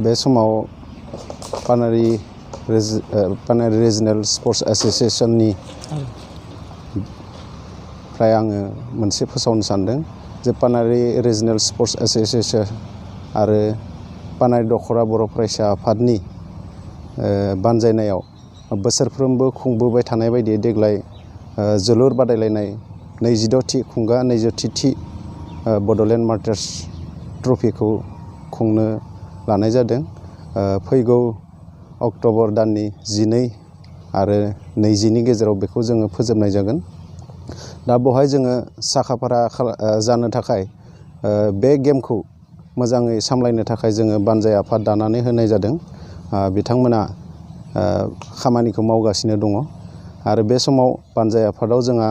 बे समाव पानेरि regional sports एसोसिएशननि फ्राय आङो मोनसे फोसावनो सानदों जे पानेरि रिजनेल स्पर्ट्स एसोसिएशन आरो पानेरि दख'रा बर' फरायसा आफादनि बानजायनायाव बोसोरफ्रोमबो खुंबोबाय थानाय बायदि देग्लाय जोलुर बादायलायनाय 22थि खुंगा 22थि बड'लेण्ड मार्टार्स ट्रफिखौ खुंनो लानाय जादों। फैगौ अक्ट'बर दाननि 12 आरो 20नि गेजेराव बेखौ जोङो फोजोबनाय जागोन। दा बेवहाय जोङो साखाफारा जानो थाखाय बे गेमखौ मोजाङै सामलायनो थाखाय जोङो बानजाय आफाद दानानै होनाय जादों। बिथांमोना खामानिखौ मावगासिनो दङ आरो बे समाव बानजाय आफादाव जोंहा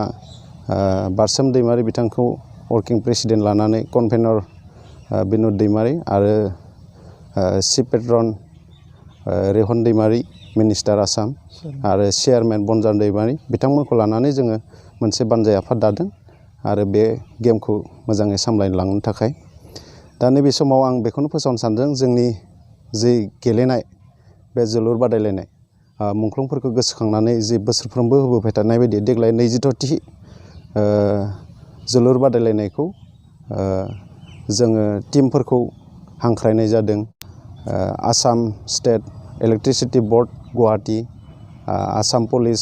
बारसोम दैमारि बिथांखौ वर्किं प्रेसिडेन्ट लानानै कनभेनर बिन'द दैमारि आरो चिफ पेट्रन रेहन दैमारि मिनिस्टार आसाम आरो चेयारमेन बनजार दैमारि बिथांमोनखौ लानानै जोङो मोनसे बानजाय आफाद दादों आरो बे गेमखौ मोजाङै सामलायलांनो थाखाय। दा नैबे समाव आं बेखौनो फोसावनो सानदों जोंनि जि गेलेनाय बे जोलुर बादायलायनाय मुंख्लंफोरखौ गोसोखांनानै जि बोसोरफ्रोमबो होबोबाय थानाय बायदि देग्लाय 22थि जोलुर बादायलायनायखौ जोङो टीमफोरखौ हांख्रायनाय जादों। Assam state electricity board Guwahati, Assam police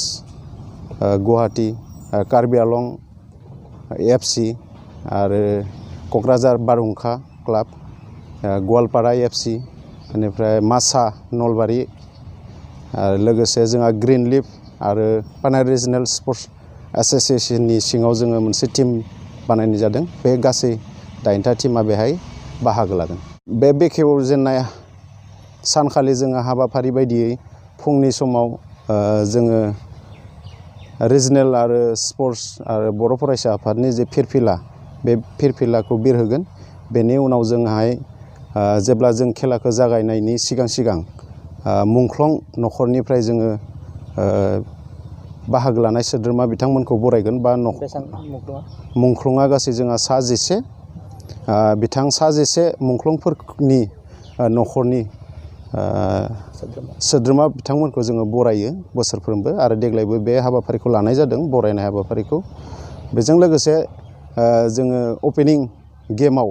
Guwahati, Karbi आलं FC आरो क'क्राझार बारहुंखा क्लाब, गवालपारा FC, बेनिफ्राय मासा नलबारि आरो लोगोसे जोंहा ग्रीन लिफ आरो पानेरि रिजनेल स्पर्ट्स एसोसिएशननि सिङाव जोङो मोनसे टीम बानायनाय जादों। बे गासै 8था टीमा बेहाय बाहागो लागोन। बे बेखेवजेननाय सानखालि जोङो हाबाफारि बायदियै फुंनि समाव जोङो रिजनेल आरो स्पर्ट्स आरो बर' फरायसा आफादनि जे फिरफिला बे फिरफिलाखौ बिरहोगोन। बेनि उनाव जोंहाय जेब्ला जों खेलाखौ जागायनायनि सिगां मुंख्लं न'खरनिफ्राय जोङो बाहागो लानाय सोद्रोमा बिथांमोनखौ बरायगोन। बा मुंख्लङा गासै जोंहा 11 बिथां 11 मुंख्लंफोरनि न'खरनि सोद्रोमा बिथांमोनखौ जोङो बरायो बोसोरफ्रोमबो आरो देग्लायबो बे हाबाफारिखौ लानाय जादों, बरायनाय हाबाफारिखौ। बेजों लोगोसे जोङो अपेनिं गेमाव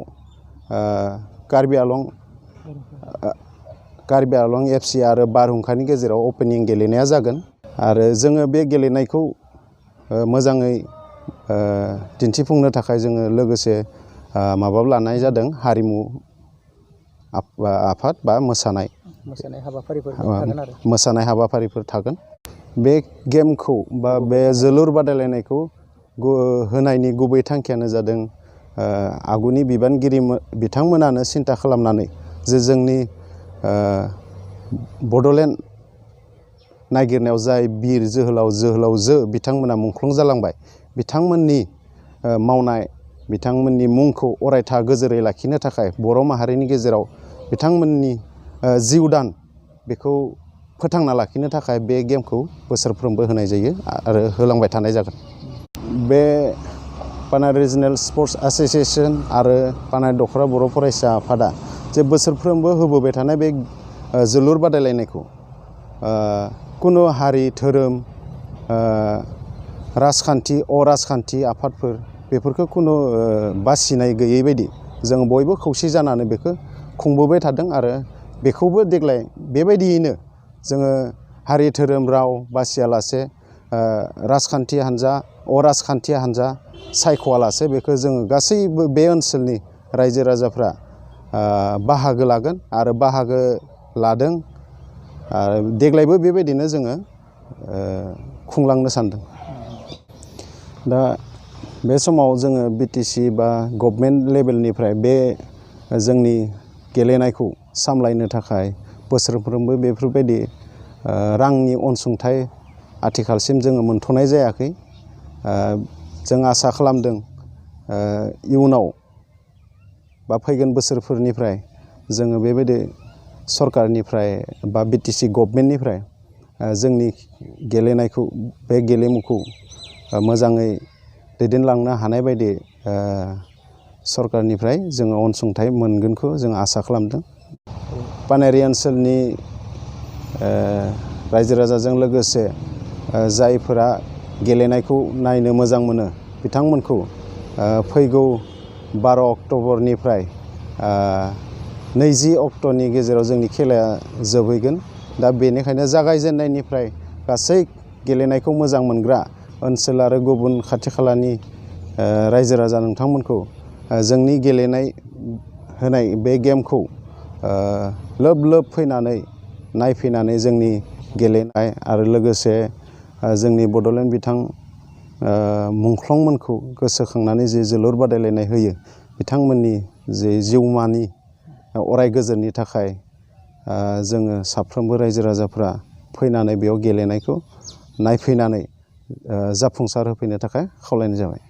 कार्बि आलं FC आरो बारहुंखानि गेजेराव अपेनिं गेलेनाया जागोन आरो जोङो बे गेलेनायखौ मोजाङै दिन्थिफुंनो थाखाय जोङो लोगोसे माबाबो लानाय जादों हारिमु आफाद बा मोसानाय हाबाफारिफोर थागोन। बे गेमखौ बा बे जोलुर बादायलायनायखौ होनायनि गुबै थांखियानो जादों आगुनि बिबानगिरि बिथांमोनानो सिन्था खालामनानै जे जोंनि बड'लेण्ड नागिरनायाव जाय बिर जोहोलावजो बिथांमोना मुंख्लं जालांबाय, बिथांमोननि मावनाय बिथांमोननि मुंखौ अरायथा गोजोरै लाखिनो थाखाय बर' माहारिनि गेजेराव बिथांमोननि जिउदान बेखौ फोथांना लाखिनो थाखाय बे गेमखौ बोसोरफ्रोमबो होनाय जायो आरो होलांबाय थानाय जागोन। बे पानेरि रिजनेल स्पर्ट्स एसोसिएशन आरो पानेरि दख'रा बर' फरायसा आफादा जे बोसोरफ्रोमबो होबोबाय थानाय बे जोलुर बादायलायनायखौ कुनु हारि धोरोम राजखान्थि आफादफोर बेफोरखौ कुनु बासिनाय गैयै बायदि जों बयबो खौसे जानानै बेखौ खुंबोबाय थादों आरो बेखौबो देग्लाय बेबायदियैनो जोङो हारि धोरोम राव बासियालासे राजखान्थि हान्जा सायख'वालासे बेखौ जोङो गासैबो बे ओनसोलनि रायजो राजाफ्रा बाहागो लागोन आरो बाहागो लादों। देग्लायबो बेबायदिनो जोङो खुंलांनो सानदों। दा बे समाव जोङो BTC बा गभर्नमेन्ट लेभेलनिफ्राय बे जोंनि गेलेनायखौ सामलायनो थाखाय बोसोरफ्रोमबो बेफोरबायदि रांनि अनसुंथाइ आथिखालसिम जोङो मोनथ'नाय जायाखै। जों आसा खालामदों इयुनाव बा फैगोन बोसोरफोरनिफ्राय जोङो बेबायदि सरकारनिफ्राय बा BTC गभर्नमेन्टनिफ्राय जोंनि गेलेनायखौ बे गेलेमुखौ मोजाङै दैदेनलांनो हानाय बायदि सरकारनिफ्राय जोङो अनसुंथाइ मोनगोनखौ जों आसा खालामदों। पानेरि ओनसोलनि रायजो राजाजों लोगोसे जायफोरा गेलेनायखौ नायनो मोजां मोनो बिथांमोनखौ फैगौ 12 अक्ट'बरनिफ्राय 20 अक्ट'नि गेजेराव जोंनि खेलाया जोबहैगोन। दा बेनिखायनो जागायजेननायनिफ्राय गासै गेलेनायखौ मोजां मोनग्रा ओनसोल आरो गुबुन खाथि खालानि रायजो राजा नोंथांमोनखौ जोंनि गेलेनाय होनाय बे गेमखौ लोब लोब फैनानै नायफैनानै जोंनि गेलेनाय आरो लोगोसे जोंनि बड'लेण्ड बिथां मुंख्लंमोनखौ गोसोखांनानै जे जोलुर बादायलायनाय होयो बिथांमोननि जे जिउमानि अराय गोजोननि थाखाय जोङो साफ्रोमबो रायजो राजाफ्रा फैनानै बेयाव गेलेनायखौ नायफैनानै जाफुंसार होफैनो थाखाय खावलायनाय जाबाय।